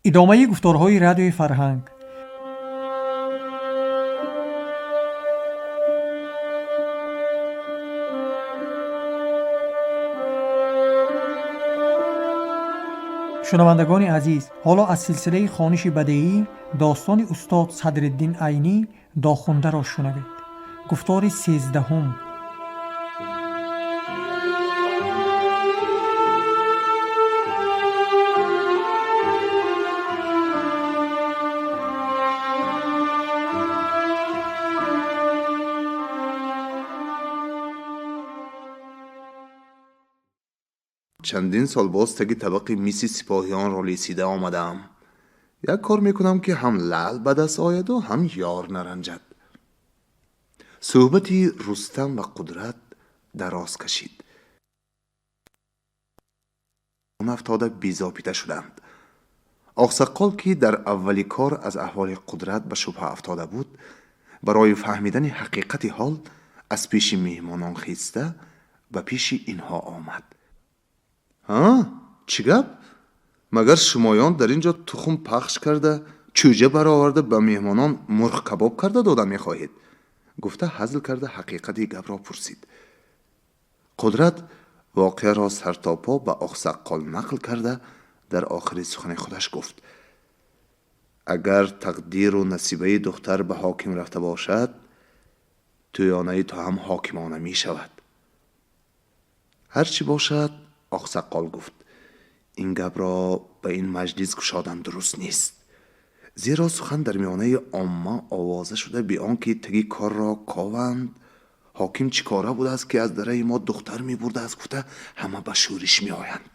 Идомаи гуфторҳои Радиои Фарҳанг. Шунавандагони азиз, ҳоло аз силсилаи хониши бадеӣ достони устод Садриддин Айнӣ Дохундаро шунавед. Гуфтори 13-ум. Чандин сол боз таги табақи миси сипоҳиёнро лесида омадаам. Як кор мекунам, ки ҳам лаъл ба даст ояду, ҳам ёр наранҷад. Суҳбати Рустам ва Қудрат дароз кашид. Афтода безобита шуданд. Оқсаққол, ки дар аввали кор аз аҳволи Қудрат ба шубҳа афтода буд, барои фаҳмидани ҳақиқати ҳол аз пеши меҳмонон хеста ба пеши инҳо омад. Ҳа, чӣ гап? Магар шумоён дар ин ҷо тухм пахш карда, чӯҷа бароварда, ба меҳмонон мурғ кабоб карда дода мехоҳед? Гуфта, ҳазл карда ҳақиқати гапро пурсид. Қудрат воқеаро сартопо ба Оқсаққол нақл карда, дар охири сухани худаш гуфт: агар тақдиру насибаи духтар ба ҳоким рафта бошад, тӯёнаи ту ҳам ҳокимона мешавад. Ҳар чӣ бошад, Оқсаққол гуфт, ин гапро ба ин маҷлис кушодан дуруст нест, зеро сухан дар миёнаи омма овоза шуда, беон ки таги корро кованд, ҳоким чӣ кора будааст, ки аз дараи мо духтар мебурдааст, гуфта ҳама ба шӯриш меоянд.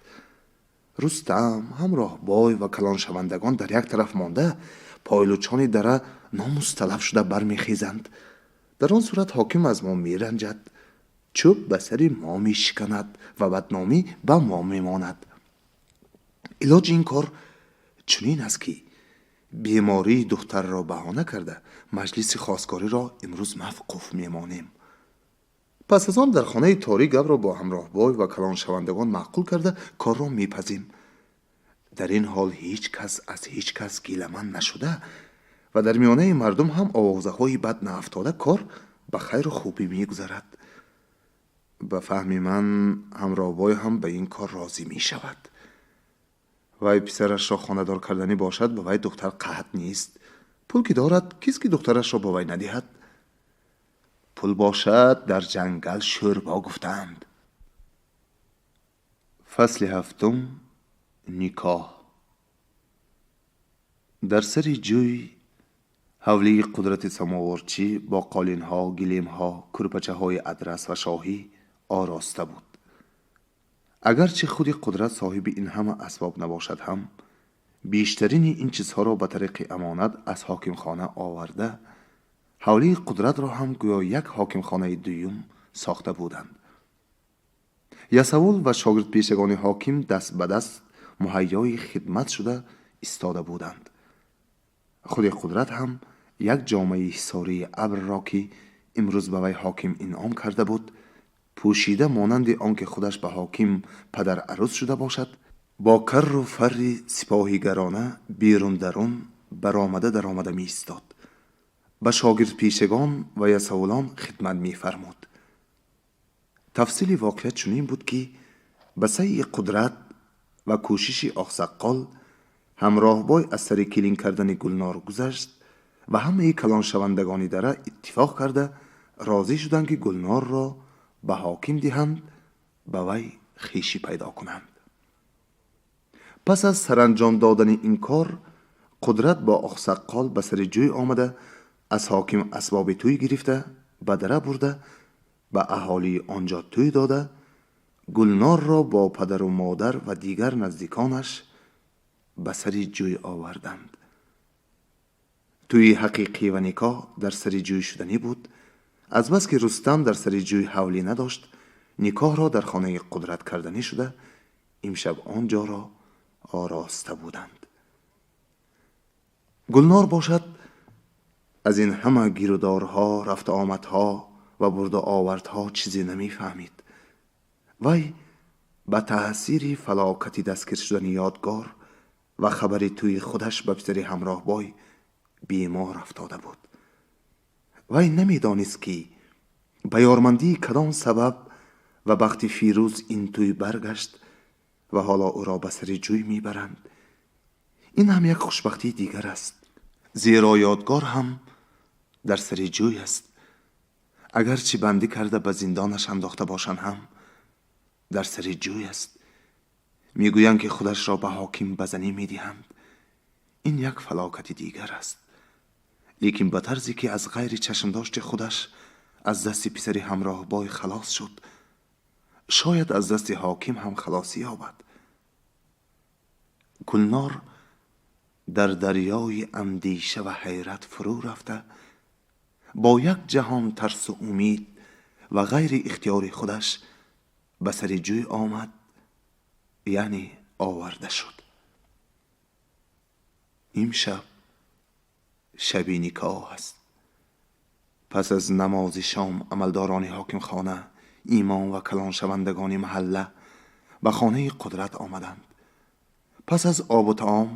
Рустам, ҳамроҳбой ва калоншавандагон дар як тараф монда, пойлучони дара номусталаф шуда бармехезанд. Дар он сурат ҳоким аз мо меранҷад, чӯб ба сари мо мешиканад ва бадномӣ ба мо мемонад. Илоҷи ин кор чунин аст, ки бемории духтарро баҳона карда, маҷлиси хостгориро имрӯз мавқуф мемонем. Пас аз он дар хонаи торик гапро бо ҳамроҳбой ва калоншавандагон маъқул карда, корро мепазем. Дар ин ҳол ҳеҷ кас аз ҳеҷ кас гиламанд нашуда ва дар миёнаи мардум ҳам овозаҳои бад наафтода, кор ба хайру хубӣ мегузарад. Ба фаҳми ман, ҳамроҳбой ҳам ба ин кор розӣ мешавад. Вай писарашро хонадор карданӣ бошад, ба вай духтар қаҳт нест. Пул ки дорад, кист ки духтарашро ба вай надиҳад? Пул бошад, дар ҷангал шӯрбо гуфтаанд. Фасли ҳафтум. Никоҳ. Дар сари ҷӯй ҳавлии Қудрати самоворчӣ бо қолинҳо, гилемҳо, кӯрпачаҳои адрас ва шоҳӣ ороста буд. Агарчи худи Қудрат соҳиби ин ҳама асбоб набошад ҳам, бештарини ин чизҳоро ба тариқи амонат аз ҳокимхона оварда, ҳавлии Қудратро ҳам гӯё як ҳокимхонаи дуюм сохта буданд. Ясавул ва шогирдпешагони ҳоким даст ба даст муҳайёи хидмат шуда истода буданд. Худи Қудрат ҳам як ҷомаи ҳисории абрро, ки имрӯз ба вай ҳоким инъом карда буд, пӯшида, монанди он ки худаш ба ҳоким падар арӯс шуда бошад, бо карру фарри сипоҳигарона берун дарун баромада даромада меистод, ба шогирдпешагон ва ясавулон хидмат мефармуд. Тафсили воқеа чунин буд, ки ба сайи Қудрат ва кӯшиши Оқсаққол ҳамроҳбой аз сари келин кардани Гулнор гузашт ва ҳамаи калоншавандагони дара иттифоқ карда розӣ шуданд, ки Гулнорро ба ҳоким диҳанд, ба вай хешӣ пайдо кунанд. Пас аз саранҷом додани ин кор, Қудрат бо Оқсаққол ба сари ҷӯй омада, аз ҳоким асбоби тӯй гирифта, ба дара бурда, ба аҳолии он ҷо тӯй дода, Гулнорро бо падару модар ва дигар наздиконаш ба сари ҷӯй оварданд. Тӯйи ҳақиқӣ ва никоҳ дар сари ҷӯй шуданӣ буд. Азбаски Рустам дар сари ҷӯй ҳавлӣ надошт, никоҳро дар хонаи Қудрат карданӣ шуда, имшаб он ҷоро ороста буданд. Гулнор бошад, аз ин ҳама гирудорҳо, рафту омадҳо ва бурду овардҳо чизе намефаҳмид. Вай ба таъсири фалокати дастгир шудани Ёдгор ва хабари тӯи худаш ба писари ҳамроҳбой бемор афтода буд. Вай намедонист, ки ба ёрмандии кадом сабаб ва бахти фирӯз ин тӯй баргашт ва ҳоло ӯро ба сари ҷӯй мебаранд. Ин ҳам як хушбахтии дигар аст, зеро Ёдгор ҳам дар сари ҷӯй аст. Агарчи бандӣ карда ба зиндонаш андохта бошанд ҳам, дар сари ҷӯй аст. Мегӯянд, ки худашро ба ҳоким ба занӣ медиҳанд. Ин як фалокати дигар аст, лекин ба тарзе ки аз ғайри чашмдошти худаш аз дасти писари ҳамроҳбой халос шуд, шояд аз дасти ҳоким ҳам халосӣ ёбад. Гулнор дар дарёи андеша ва ҳайрат фурӯ рафта, бо як ҷаҳон тарсу умид ва ғайри ихтиёри худаш ба сари ҷӯй омад, яъне оварда шуд. Имшаб шаби никоҳ аст. Пас аз намози шом амалдорони ҳокимхона, имом ва калоншавандагони маҳалла ба хонаи Қудрат омаданд. Пас аз обу таом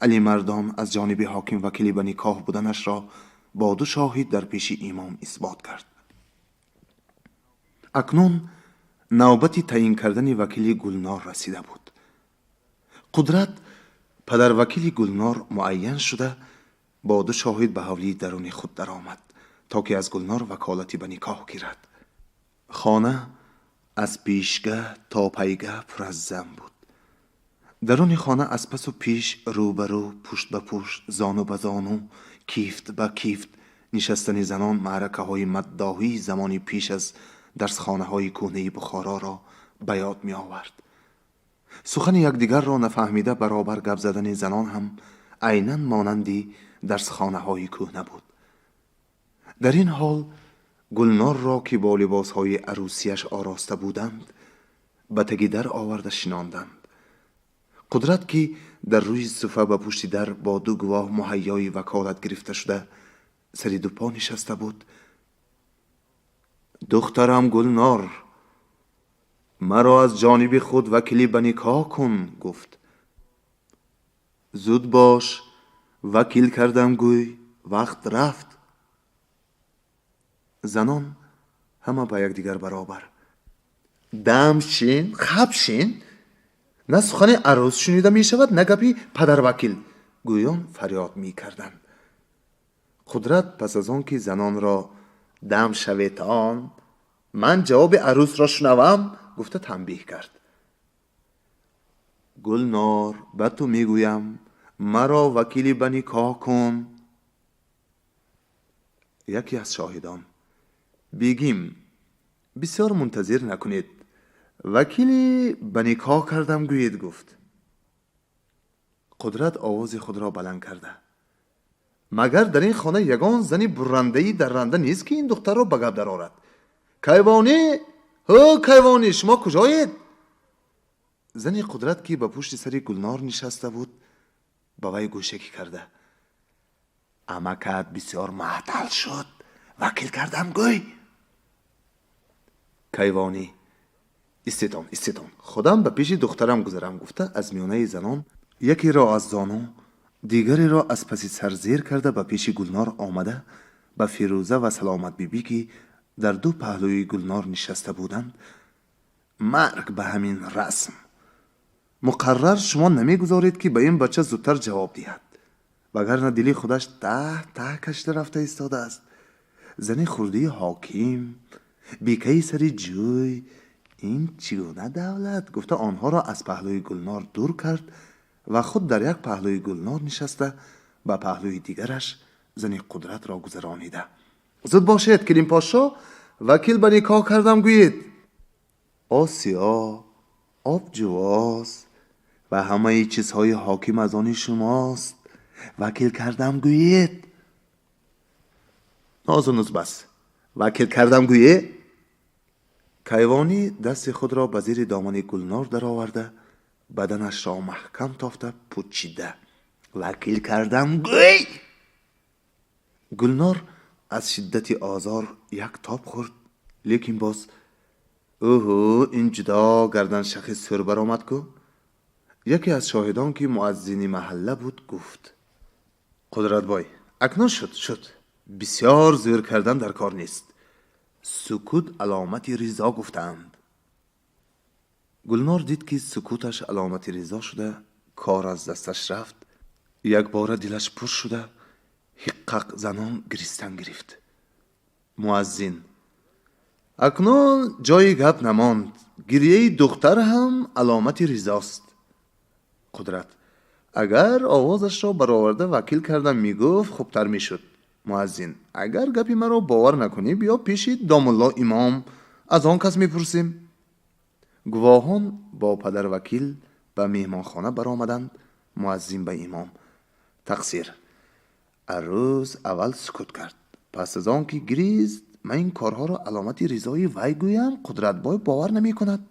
Алимардон аз ҷониби ҳоким вакили ба никоҳ буданашро бо ду шоҳид дар пеши имом исбот кард. Акнун навбати таъин кардани вакили Гулнор расида буд. Қудрат падарвакили Гулнор муайян шуда, бо ду шоҳид ба ҳавлии даруни худ даромад, то ки аз Гулнор ваколати ба никоҳ гирад. Хона аз пешгаҳ то пайгаҳ пур аз зан буд. Даруни хона аз пасу пеш, рӯ ба рӯ, пушт ба пушт, зону ба зону, кифт ба кифт нишастани занон маъракаҳои маддоҳии замони пеш аз дарсхонаҳои кӯҳнаи Бухороро ба ёд меовард. Сухани якдигарро нафаҳмида баробар гап задани занон ҳам айнан монанди дарсхонаҳои кӯҳна буд. Дар ин ҳол Гулнорро, ки бо либосҳои арӯсияш ороста буданд, ба таги дар оварда шинонданд. Қудрат, ки дар рӯи суфа ба пушти дар бо ду гувоҳ муҳайёи ваколат гирифта шуда сари дупо нишаста буд, «Духтарам Гулнор, маро аз ҷониби худ вакилӣ ба никоҳ кун», гуфт. «Зуд бош, вакил кардам гӯй, вақт рафт». Занон ҳама ба якдигар баробар: «Дам шин, хаб шин, на сухани арӯс шунида мешавад, на гапи падарвакил», гӯён фарёд мекарданд. Қудрат пас аз он ки занонро «Дам шаветон, ман ҷавоби арӯсро шунавам» гуфта танбеҳ кард: «Гулнор, ба ту мегӯям, маро вакили ба никоҳ кун». Яке аз шоҳидон: «Бегим, бисёр мунтазир накунед, вакили ба никоҳ кардам гӯед», гуфт. Қудрат овози худро баланд карда: «Магар дар ин хона ягон зани буррандаи дарранда нест, ки ин духтарро ба гап дарорад? Кайвонӣ, ҳу, кайвонӣ, шумо куҷоед?» Зани Қудрат, ки ба пушти сари Гулнор нишаста буд, ба вай гӯшакӣ карда: «Амакат бисёр маътал шуд, вакил кардам гӯй». Кайвонӣ: «Истетон, истетон, худам ба пеши духтарам гузарам», гуфта, аз миёнаи занон якеро аз зону, дигареро аз паси сар зер карда ба пеши Гулнор омада, ба Фирӯза ва Саломатбибӣ, ки дар ду паҳлӯи Гулнор нишаста буданд: «Марг ба ҳамин расм! Муқаррар шумо намегузоред, ки ба ин бача зудтар ҷавоб диҳад, вагарна дили худаш таҳ таҳ кашида рафта истодааст. Зани хурдии ҳоким, бекаи сари ҷӯй, ин чӣ гуна давлат?» гуфта, онҳоро аз паҳлӯи Гулнор дур кард ва худ дар як паҳлӯи Гулнор нишаста, ба паҳлӯи дигараш зани Қудратро гузаронида: «Зуд бошед, келинпошшо, вакил ба никоҳ кардам гӯед. Осиё обҷувоз ва ҳамаи чизҳои ҳоким аз они шумост, вакил кардам гӯед. Нозу нуз бас, вакил кардам гӯе». Кайвонӣ дасти худро ба зери домани Гулнор дароварда, баданашро маҳкам тофта пучида: «Вакил кардам гӯй!» Гулнор аз шиддати озор як тоб хӯрд, лекин боз: «Уҳу, ин ҷудо гарданшахи сур баромад ку? Яке аз шоҳидон, ки муаззини маҳалла буд, гуфт: Қудратбой, акнун шуд, шуд, бисёр зӯр кардан дар кор нест. Сукут аломати ризо гуфтаанд. Гулнор дид, ки сукуташ аломати ризо шуда, кор аз дасташ рафт. Якбора дилаш пур шуда, ҳиққақзанон гиристан гирифт. Муаззин: акнун ҷои гап намонд, гирияи духтар ҳам аломати ризост. Қудрат: агар овозашро бароварда вакил кардам мегуфт, хубтар мешуд. Муаззин: агар гапи маро бовар накунӣ, биё пеши домулло имом, аз он кас мепурсем. Гувоҳон бо падарвакил ба меҳмонхона баромаданд. Муаззин ба имом: тақсир, арӯз аввал сукут кард, пас аз он ки гирист, ман ин корҳоро аломати ризои вай гӯям, Қудратбой бовар намекунад.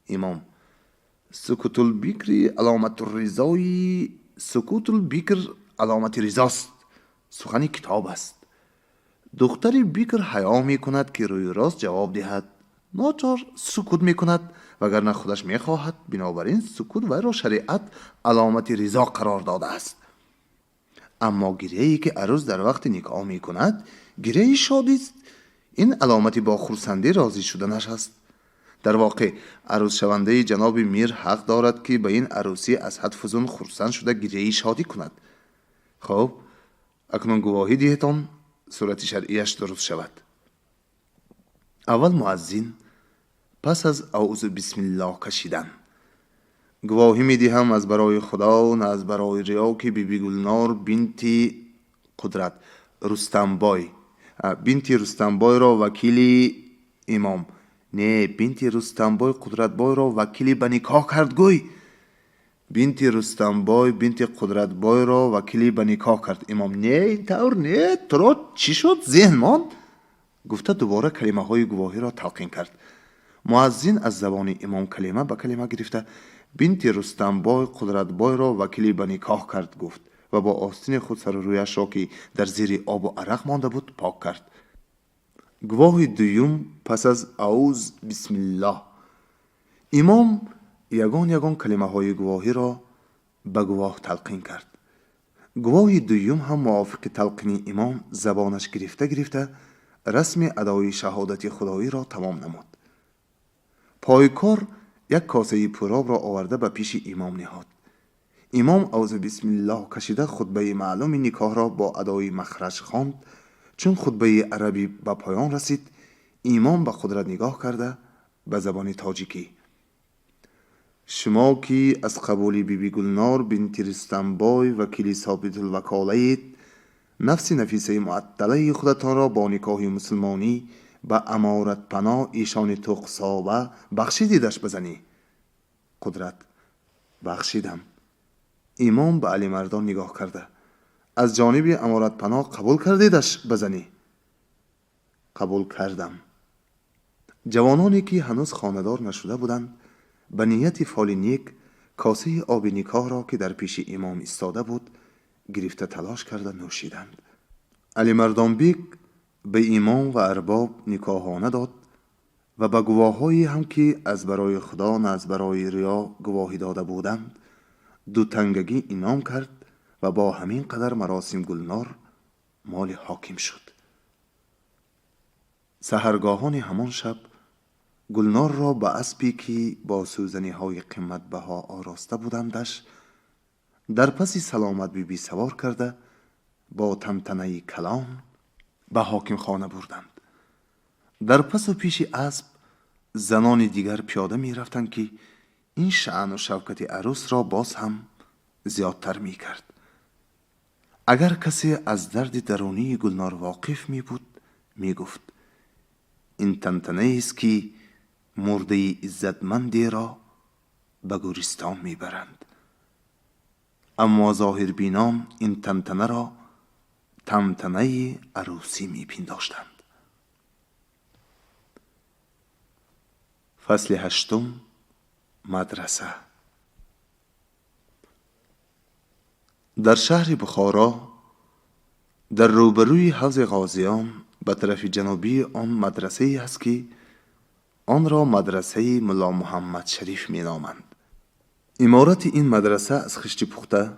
Имом: сукутулбикри аломатурризои, сукутулбикр аломати ризост, сухани китоб аст. Духтари бикр ҳаё мекунад, ки рӯи рост ҷавоб диҳад, ночор сукут мекунад, вагарна худаш мехоҳад. Бинобар ин сукут вайро шариат аломати ризо қарор додааст. Аммо гирияе, ки арӯз дар вақти никоҳ мекунад, гирияи шодист. Ин аломати бо хурсандӣ розӣ шуданаш аст. Дар воқеъ, арӯзшавандаи ҷаноби мир ҳақ дорад, ки ба ин арӯсӣ аз ҳад фузун хурсанд шуда, гирияи шодӣ кунад. Хуб, акнун гувоҳӣ диҳетон, сурати шаръияш дуруст шавад. Аввал муаззин пас аз аузу бисмиллоҳ кашидан: гувоҳӣ медиҳам аз барои Худо, на аз барои риё, ки Биби Гулнор бинти Қудрат Рустамбой бинти Рустамбойро вакили имом, не, бинти Рустамбой Қудратбойро вакили ба никоҳ кард. Гӯй: бинти Рустамбой бинти Қудратбойро вакили ба никоҳ кард. Имом: не, ин тавр не, туро чӣ шуд, зеҳн монд? Гуфта, дубора калимаҳои гувоҳиро талқин кард. Муаззин аз забони имом калима ба калима гирифта, бинти Рустамбой Қудратбойро вакили ба никоҳ кард гуфт ва бо остини худ сару рӯяшро, ки дар зери обу арақ монда буд, пок кард. Гувоҳи дуюм пас аз ауз бисмиллоҳ имом ягон ягон калимаҳои гувоҳиро ба гувоҳ талқин кард. Гувоҳи дуюм ҳам мувофиқи талқини имом забонаш гирифта гирифта расми адои шаҳодати худоиро тамом намуд. Пойкор як косаи пуробро оварда, ба пеши имом ниҳод. Имом аузу бисмиллоҳ кашида, хутбаи маълуми никоҳро бо адои махраҷ хонд. Чун хутбаи арабӣ ба поён расид, имом ба Қудрат нигоҳ карда, ба забони тоҷикӣ: шумо ки аз қабули Биби Гулнор бинти Рустамбой вакили собитулваколаед, нафси нафисаи муатталаи худатонро бо никоҳи мусулмонӣ ба аморатпаноҳ эшони туқсоба бахшидидаш ба занӣ? Қудрат: бахшидам. Имом ба Алимардон нигоҳ карда: аз ҷониби аморатпаноҳ қабул кардедаш ба занӣ? Қабул кардам. Ҷавононе, ки ҳанӯз хонадор нашуда буданд, ба нияти фоли нек косаи оби никоҳро, ки дар пеши имом истода буд, гирифта, талош карда нӯшиданд. Алимардонбек ба имом ва арбоб никоҳона дод ва ба гувоҳҳое ҳам, ки аз барои Худо, на аз барои риё гувоҳӣ дода буданд, дутангагӣ инъом кард ва бо ҳамин қадар маросим Гулнор моли ҳоким шуд. Саҳаргоҳони ҳамон шаб Гулнорро ба аспе, ки бо сӯзаниҳои қиматбаҳо ороста будандаш, дар паси Саломатбибӣ савор карда, бо тантанаи калон ба ҳокимхона бурданд. Дар пасу пеши асп занони дигар пиёда мерафтанд, ки ин шаъну шавкати арӯсро боз ҳам зиёдтар мекард. Агар касе аз дарди дарунии Гулнор воқиф мебуд, мегуфт: ин тантанаест, ки мурдаи иззатмандеро ба гӯристон мебаранд. Аммо зоҳирбинон ин тантанаро тантанаи арӯсӣ мепиндоштанд. Фасли ҳаштум. Мадраса. Дар шаҳри Бухоро, дар рӯбарӯи ҳавзи ғозиён, ба тарафи ҷанубии он мадрасае ҳаст, ки онро мадрасаи Мулло Муҳаммад Шариф меноманд. Иморати ин мадраса аз хишти пухта,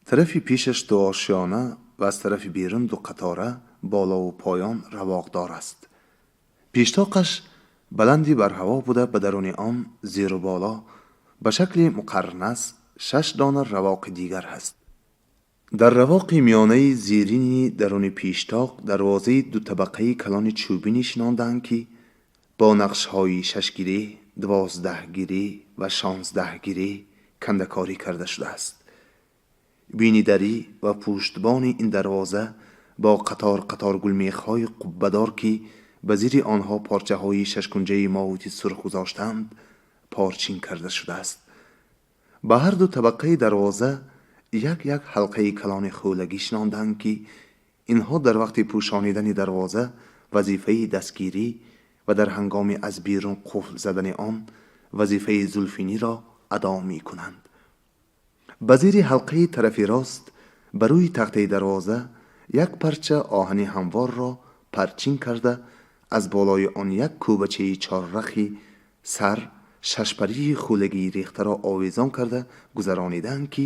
тарафи пешаш дуошиёна ва аз тарафи берун ду қатора болову поён равоқдор аст. Пештоқаш баланди барҳаво буда, ба даруни он зеру боло ба шакли муқарнас шаш дона равоқи дигар ҳаст. Дар равоқи миёнаи зерини даруни пештоқ дарвозаи дутабақаи калони чӯбинӣ шинондаанд, ки бо нақшҳои шашгиреҳ, 12 гиреҳ ва 16 гиреҳ кандакорӣ карда шудааст. Бинидарӣ ва пуштбони ин дарвоза бо қатор қатор гулмехҳои қуббадор, ки ба зери онҳо порчаҳои шашкунҷаи мовути сурх гузоштаанд, порчин карда шудааст. Ба ҳар ду табақаи дарвоза як як ҳалқаи калони хӯлагӣ шинондаанд, ки инҳо дар вақти пӯшонидани дарвоза вазифаи дастгирӣ ва дар ҳангоми аз берун қуфл задани он вазифаи зулфиниро адо мекунанд. Ба зери ҳалқаи тарафи рост ба рӯи тахтаи дарвоза як парча оҳани ҳамворро парчин карда, аз болои он як кӯбачаи чоррахи сар шашпарии хӯлагии рехтаро овезон карда гузаронидаанд, ки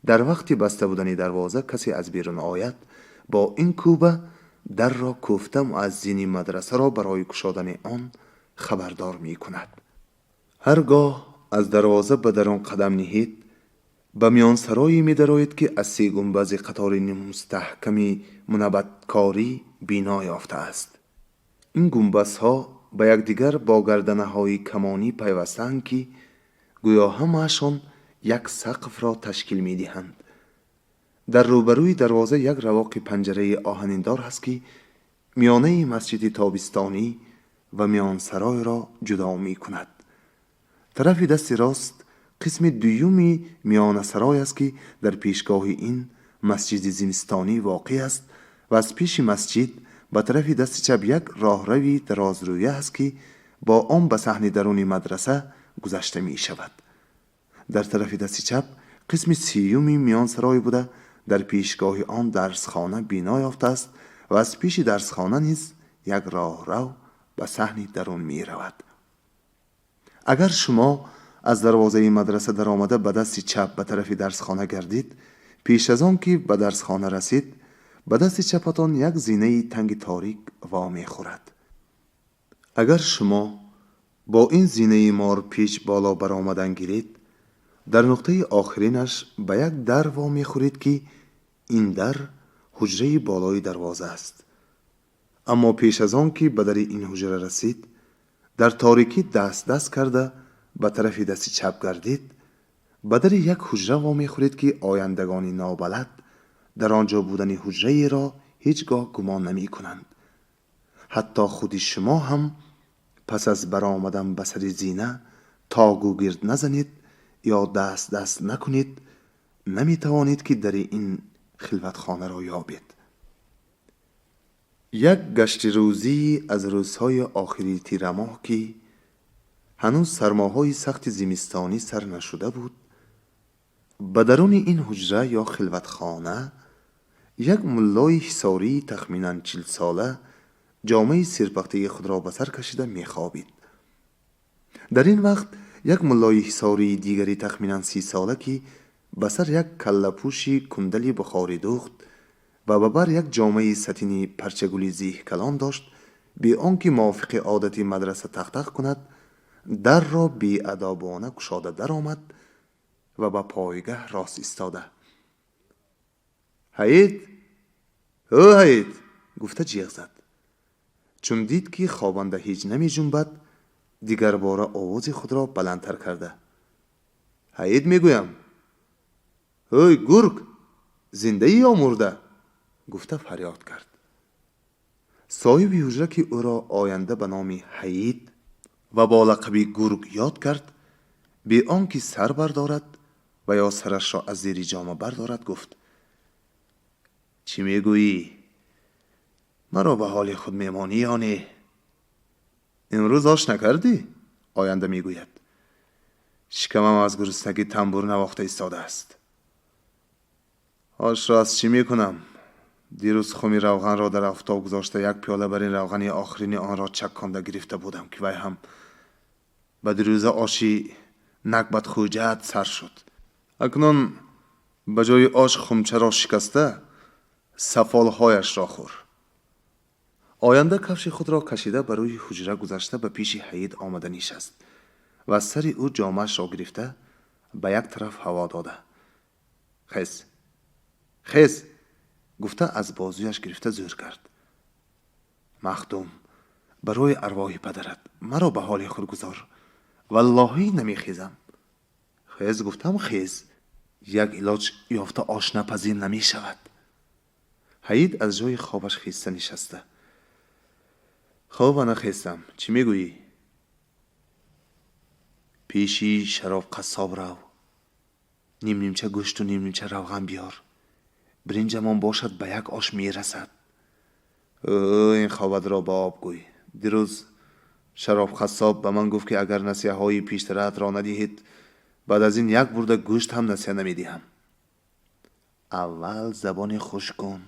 дар вақти баста будани дарвоза касе аз берун ояд, бо ин кӯба дарро кӯфта, муаззини мадрасаро барои кушодани он хабардор мекунад. Ҳар гоҳ аз дарвоза ба дарун қадам ниҳед, ба миёнсарое медароед, ки аз се гумбази қатори мустаҳками мунаббаткорӣ бино ёфтааст. Ин гумбазҳо ба якдигар бо гарданаҳои камонӣ пайвастаанд, ки гӯё ҳамаашон як сақфро ташкил медиҳанд. Дар рӯбарӯи дарвоза як равоқи панҷараи оҳаниндор ҳаст, ки миёнаи масҷиди тобистонӣ ва миёнсаройро ҷудо мекунад. Тарафи дасти рост қисми дуюми миёнасарой аст, ки дар пешгоҳи ин масҷиди зимистонӣ воқеъ аст, ва аз пеши масҷид ба тарафи дасти чап як роҳрави дарозрӯя ҳаст, ки бо он ба саҳни даруни мадраса гузашта мешавад. Дар тарафи дасти чап қисми сеюми миёнсарой буда, дар пешгоҳи он дарсхона бино ёфтааст ва аз пеши дарсхона низ як роҳрав ба саҳни дарун меравад. Агар шумо аз дарвозаи мадраса даромада, ба дасти чап ба тарафи дарсхона гардид, пеш аз он ки ба дарсхона расид, ба дасти чапатон як зинаи танги торик вомехӯрад. Агар шумо бо ин зинаи морпеч боло баромадан гиред, дар нуқтаи охиринаш ба як дар вомехӯред, ки ин дар ҳуҷраи болои дарвоза аст. Аммо пеш аз он ки ба дари ин ҳуҷра расид, дар торикӣ даст даст карда ба тарафи дасти чап гардид, ба дари як ҳуҷра вомехӯред, ки ояндагони нобалад дар он ҷо будани ҳуҷраеро ҳеҷ гоҳ гумон намекунанд. Ҳатто худи шумо ҳам пас аз баромадан ба сари зина то гугирд назанед ё даст даст накунед, наметавонед, ки дари ин хилватхонаро ёбед. Як гашти рӯзӣ аз рӯзҳои охири тирамоҳ, ки ҳанӯз сармоҳои сахти зимистонӣ сар нашуда буд, ба даруни ин ҳуҷра ё хилватхона як муллои ҳисории тахминан 40сола ҷомаи серпахтаи худро ба сар кашида мехобид. Дар ин вақт як муллои ҳисории дигари тахминан 30сола, ки ба сар як каллапӯши кундали бухоридӯхт ва ба бар як ҷомаи сатини парчагули зиҳкалон дошт, бе он ки мувофиқи одати мадраса тақтақ кунад, дарро беадобона кушода даромад ва ба пойгаҳ рост истода: «Ҳаид, ӯ ҳаид!» гуфта ҷиғ зад. Чун дид, ки хобанда ҳеҷ намеҷунбад, дигарбора овози худро баландтар карда: «Ҳаид мегӯям, ҳӯй, гург, зиндаӣ ё мурда?» гуфта фарёд кард. Соҳиби ҳуҷра, ки ӯро оянда ба номи Ҳаид ва бо лақаби гург ёд кард, бе он ки сар бардорад ва ё сарашро аз зери ҷома бардорад, гуфт: «Чӣ мегӯӣ? Маро ба ҳоли худ мемонӣ ё не? Имрӯз ош накардӣ?» Оянда мегӯяд: «Шикамам аз гуруснагӣ тамбур навохта истодааст. Ошро аз чӣ мекунам? Дирӯз хуми равғанро дар офтоб гузошта, як пиёла бар ин равғани охирини онро чакконда гирифта будам, ки вай ҳам ба дирӯза оши Накбатхӯҷаат сар шуд. Акнун ба ҷои ош хумчаро шикаста сафолҳояшро хӯр. Оянда кафши худро кашида ба рӯи ҳуҷра гузашта ба пеши Ҳаид омада нишаст ва аз сари ӯ ҷомаашро гирифта ба як тараф ҳаво дода. Хез, хез, гуфта аз бозуяш гирифта зӯр кард. Махдум, барои арвоҳи падарат маро ба ҳоли худ гузор. Валлоҳӣ намехезам. Хез, гуфтам, хез. Як илоҷ ёфта ош напазӣ намешавад. Ҳаид аз ҷои хобаш хеста нишаста. Хоб, ана хестам. Чӣ мегӯӣ? Пеши шароб қассоб рав. Нимнимча гӯшту нимнимча равған биёр. Биринҷамон бошад, ба як ош мерасад. Ин хобатро ба об гӯй. Дирӯз шаробқассоб ба ман гуфт, ки агар насияҳои пештараатро надиҳед, баъд аз ин як бурда гӯшт ҳам насия намедиҳам. Аввал забони хуш кун.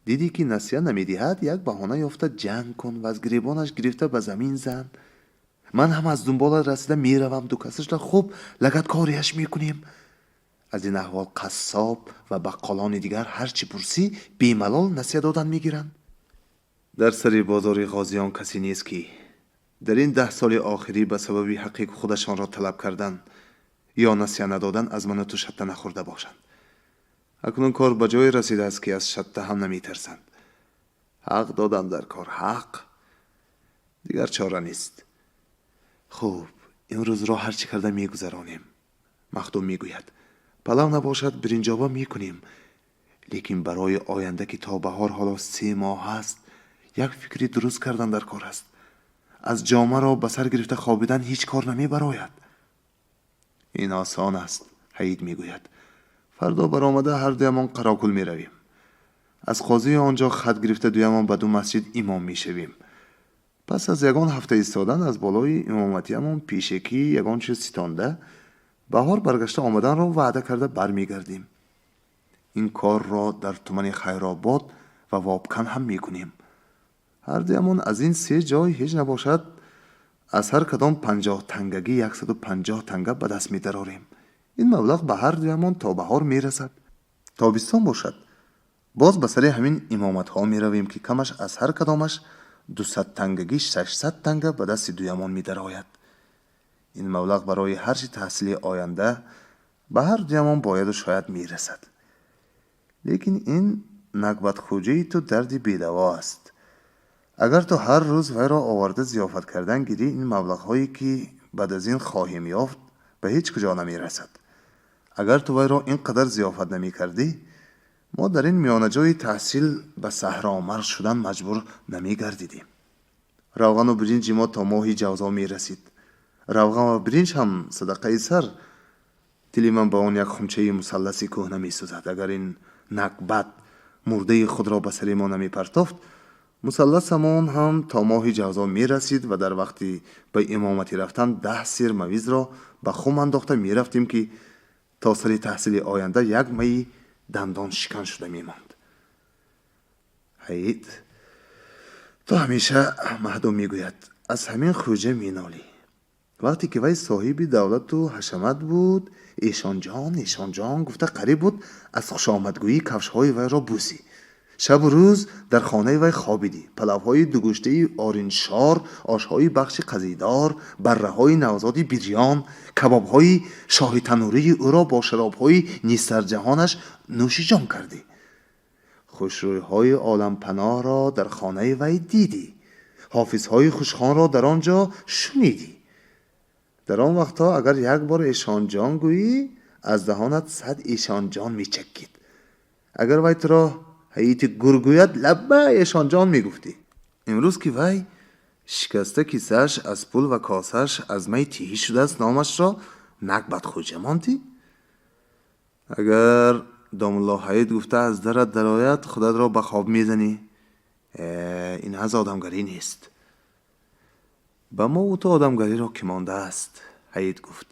Дидӣ, ки насия намедиҳад, як баҳона ёфта ҷанг кун ва аз гиребонаш гирифта ба замин зан. Ман ҳам аз дунболат расида меравам, дукасашро хуб лагаткориаш мекунем. Аз ин аҳвол қассоб ва баққолони дигар ҳар чӣ пурсӣ, бемалол насия додан мегиранд. Дар сари бозори Ғозиён касе нест, ки дар ин 10 соли охирӣ ба сабаби ҳаққи худашонро талаб кардан ё насия надодан аз ману ту шатта нахӯрда бошанд. Акнун кор ба ҷое расидааст, ки аз шатта ҳам наметарсанд. Ҳақ додан дар кор, ҳақ, дигар чора нест. Хуб, имрӯзро ҳар чӣ карда мегузаронем. Махдум мегӯяд, палав набошад, биринҷоба мекунем, лекин барои оянда, ки то баҳор ҳоло 3 моҳ аст, як фикри дуруст кардан дар кор аст. Аз ҷомаро ба сар гирифта хобидан ҳеҷ кор намебарояд. Ин осон аст, Ҳаид мегӯяд. Фардо баромада ҳар дуямон Қарокул меравем. Аз қозии он ҷо хат гирифта дуямон ба ду масҷид имом мешавем. Пас аз ягон ҳафта истодан аз болои имоматиамон пешакӣ ягон чиз ситонда, баҳор баргашта омаданро ваъда карда бармегардем. Ин корро дар тумани Хайробод ва Вобкан ҳам мекунем. Ҳар дуямон аз ин се ҷой ҳеҷ набошад аз ҳар кадом 50 тангагӣ 150 танга ба даст медарорем. Ин маблағ ба ҳар дуямон то баҳор мерасад. Тобистон бошад, боз ба сари ҳамин имоматҳо меравем, ки камаш аз ҳар кадомаш 200 тангагӣ 600 танга ба дасти дуямон медарояд. Ин маблағ барои ҳарчи таҳсили оянда ба ҳар дуямон бояду шояд мерасад. Лекин ин накбатхӯҷаи ту дарди бедаво аст. Агар ту ҳар рӯз вайро оварда зиёфат кардан гирӣ, ин маблағҳое, ки баъд аз ин хоҳем ёфт, ба ҳеҷ куҷо намерасад. Агар ту вайро ин қадар зиёфат намекардӣ, мо дар ин миёнаҷои таҳсил ба саҳромарг шудан маҷбур намегардидем. Равғану биринҷи мо то моҳи ҷавзо мерасид. Равған ва биринҷ ҳам садақаи сар. Дили ман ба он як хумчаи мусалласи кӯҳна месӯзад. Агар ин накбат мурдаи худро ба сари мо намепартофт, мусалласамон ҳам то моҳи ҷавзо мерасид ва дар вақти ба имоматӣ рафтан 10 сир мавизро ба хум андохта мерафтем, ки то сари таҳсили оянда як майи дандон шикан шуда мемонд. Ҳаид, ту ҳамеша, Махдум мегӯяд, аз ҳамин хӯҷа менолӣ. Вақте ки вай соҳиби давлату ҳашамат буд, эшонҷон, эшонҷон гуфта қариб буд аз хушомадгӯӣ кафшҳои вайро бӯсӣ. Шабу рӯз дар хонаи вай хобидӣ. Палавҳои дугӯштаи оринҷшор, ошҳои бахши қазидор, барраҳои навзоди бирён, кабобҳои шоҳи танурии ӯро бо шаробҳои нисарҷаҳонаш нӯшиҷон кардӣ. Хушрӯйҳои олампаноҳро дар хонаи вай дидӣ. Ҳофизҳои хушхонро дар он ҷо шунидӣ. Дар он вақтҳо агар як бор эшонҷон гӯӣ, аз даҳонат 100 эшонҷон мечакид. Агар вай туро ҳаити гур гӯяд, лабба эшонҷон мегуфтӣ. Имрӯз ки вай шикаста кисааш аз пул ва косааш аз май тиҳӣ шудааст, номашро Накбатхӯҷа мондӣ? Агар домулло Ҳаид гуфта аз дарат дарояд, худатро ба хоб мезанӣ. Ин аз одамгарӣ нест. Ба мо ту одамгариро ки мондааст? Ҳаид гуфт.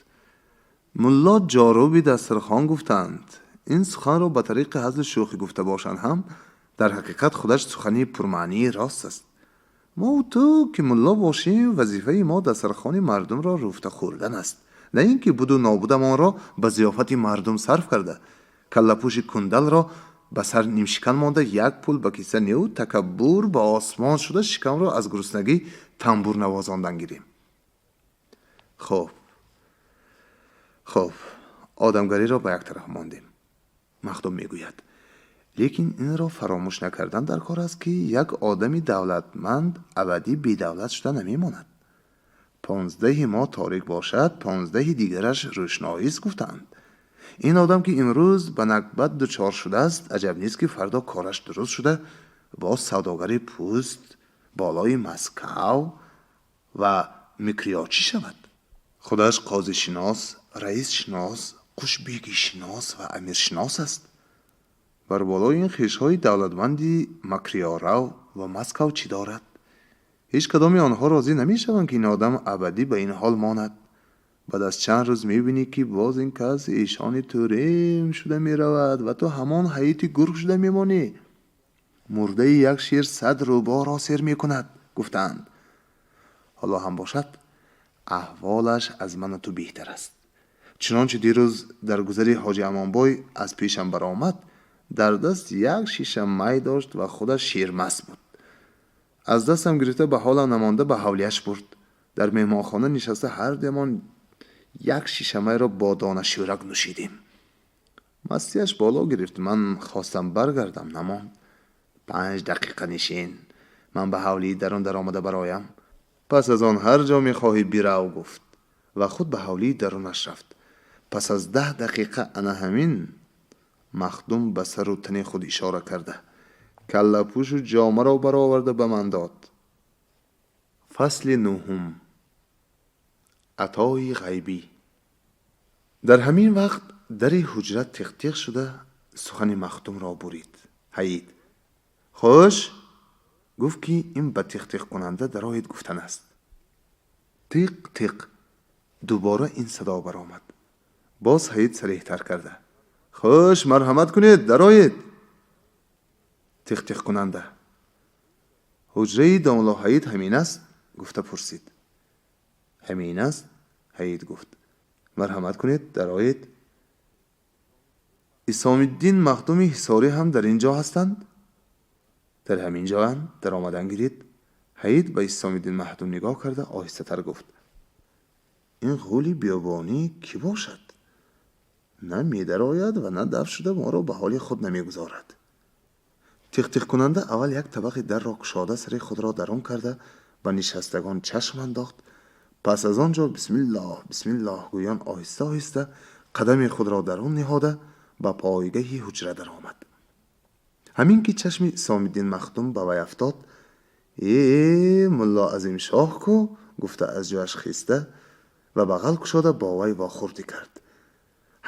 Мулло ҷоруби дастархон гуфтанд. Ин суханро ба тариқи ҳазлу шӯхӣ гуфта бошанд ҳам, дар ҳақиқат худаш сухани пурмаънии рост аст. Мо ту ки мулло бошем, вазифаи мо дастархони мардумро рӯфта хӯрдан аст. На ин ки буду нобудамонро ба зиёфати мардум сарф карда, каллапӯши кундалро ба сар нимшикан монда, як пул ба киса неу такаббур ба осмон шуда, шикамро аз гуруснагӣ тамбур навозондан гирем. Хоб, хоб, одамгариро ба як тараф мондем. Махдум мегӯяд: лекин инро фаромӯш накардан дар кор аст, ки як одами давлатманд абадӣ бедавлат шуда намемонад. 15-и мо торик бошад, 15-и дигараш рӯшноист, гуфтаанд. Ин одам, ки имрӯз ба накбат дучор шудааст, аҷаб нест, ки фардо кораш дуруст шуда, боз савдогари пӯст болои Маскав ва микриёчӣ шавад. Худаш қозишинос, раисшинос, қушбегишинос ва амиршинос аст. Бар болои ин хешҳои давлатманди Макриёрав ва Маскав чӣ дорад? Ҳеҷ кадоми онҳо розӣ намешаванд, ки ин одам абадӣ ба ин ҳол монад. Баъд аз чанд рӯз мебинӣ, ки боз ин кас эшони турем шуда меравад ва ту ҳамон ҳаити гург шуда мемонӣ. Мурдаи як шер 100 рӯбоҳро сер мекунад, гуфтаанд. Ҳоло ҳам бошад, аҳволаш аз ману ту беҳтар аст. Чунончи дирӯз дар гузари ҳоҷи Амонбой аз пешам баромад, дар даст як шиша май дошт ва худаш шермаст буд. Аз дастам гирифта, ба ҳолам намонда, ба ҳавлияш бурд. Дар меҳмонхона нишаста, ҳар дуямон як шиша майро бо дона шӯрак нӯшидем. Мастияш боло гирифт. Ман хостам баргардам, намонд. 5 дақиқа нишин, ман ба ҳавлии дарун даромада бароям. Пас аз он ҳар ҷо мехоҳӣ бирав, гуфт ва худ ба ҳавлии дарунаш рафт. Пас аз 10 дақиқа ана ҳамин Махдум ба сару тани худ ишора карда, каллапӯшу ҷомаро бароварда ба ман дод. Фасли нуҳум. Атои ғайбӣ. Дар ҳамин вақт дари ҳуҷра тиқ-тиқ шуда, сухани Махдумро бурид. Ҳаид: «Хуш?» гуфт, ки ин ба тиқ-тиқкунанда дароед гуфтан аст. Тиқ-тиқ дубора ин садо баромад. Боз ҳаид сареҳтар карда: «Хуш, марҳамат кунед, дароед». Тиқ-тиқкунанда: «Ҳуҷраи домло Ҳаид ҳамин аст?» гуфта пурсид. «Ҳамин аст», Ҳаид гуфт. «Марҳамат кунед, дароед». Исомиддин Махдуми Ҳисорӣ ҳам дар ин ҷо ҳастанд? Дар ҳамин ҷоянд, даромадан гирид. Ҳаид ба Исомиддин Махдум нигоҳ карда, оҳистатар гуфт: ин ғули биёбонӣ кӣ бошад? На медарояд ва на дафт шуда моро ба ҳоли худ намегузорад. Тиқ-тиқкунанда аввал як табақи дарро кушода, сари худро дарун карда, ба нишастагон чашм андохт. Пас аз он ҷо бисмиллоҳ, бисмиллоҳ гӯён оҳиста оҳиста қадами худро дарун ниҳода, ба пойгаҳи ҳуҷра даромад. Ҳамин ки чашми Исомиддин Махдум ба вай афтод, э мулло Азимшоҳ ку, гуфта аз ҷояш хиста ва бағал кушода бо вай вохӯрдӣ кард.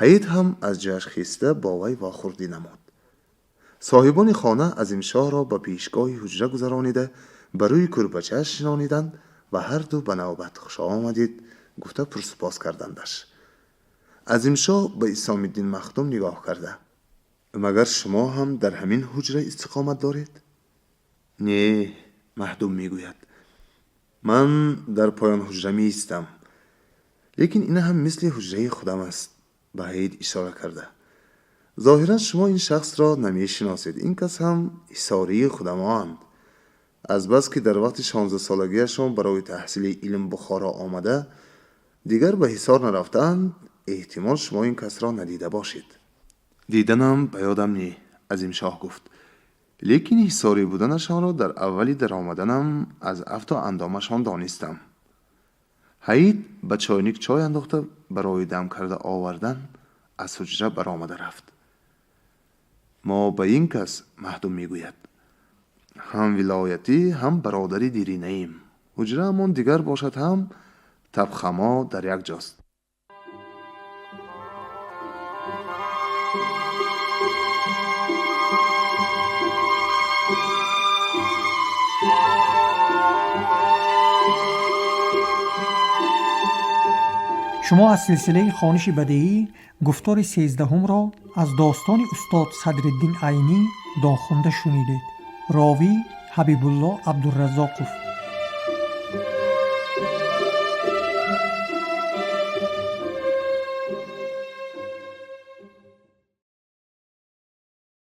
Ҳаид ҳам аз ҷояш хиста бо вай вохӯрдӣ намуд. Соҳибони хона Азимшоҳро ба пешгоҳи ҳуҷра гузаронида, ба рӯи кӯрпачааш шинониданд ва ҳар ду ба навбат хуш омадид гуфта пурсупос кардандаш. Азимшоҳ ба Исомиддин Махдум нигоҳ карда: магар шумо ҳам дар ҳамин ҳуҷра истиқомат доред? Не, Махдум мегӯяд, ман дар поён ҳуҷра меистам, лекин ин ҳам мисли ҳуҷраи худам аст, ба ҳаид ишора карда. Зоҳиран шумо ин шахсро намешиносед. Ин кас ҳам ҳисории худамоанд. Азбаски дар вақти 16-солагиашон барои таҳсили илм Бухоро омада, дигар ба ҳисор нарафтаанд, эҳтимол шумо ин касро надида бошед. Диданам ба ёдам не, Азимшоҳ гуфт. Лекин ҳисорӣ буданашонро дар аввали даромаданам аз афту андомашон донистам. Ҳаид ба чойник чой андохта, барои дам карда овардан аз ҳуҷра баромада рафт. Мо ба ин кас, Махдум мегӯяд, ҳам вилоятӣ, ҳам бародари диринаем. Ҳуҷраамон дигар бошад ҳам табхамо дар як ҷост. Шумо аз силсилаи хониши бадеӣ гуфтори 13-ро аз достони устод Садриддин Айнӣ дохунда шунидед. Ровӣ Ҳабибулло Абдураззоқов.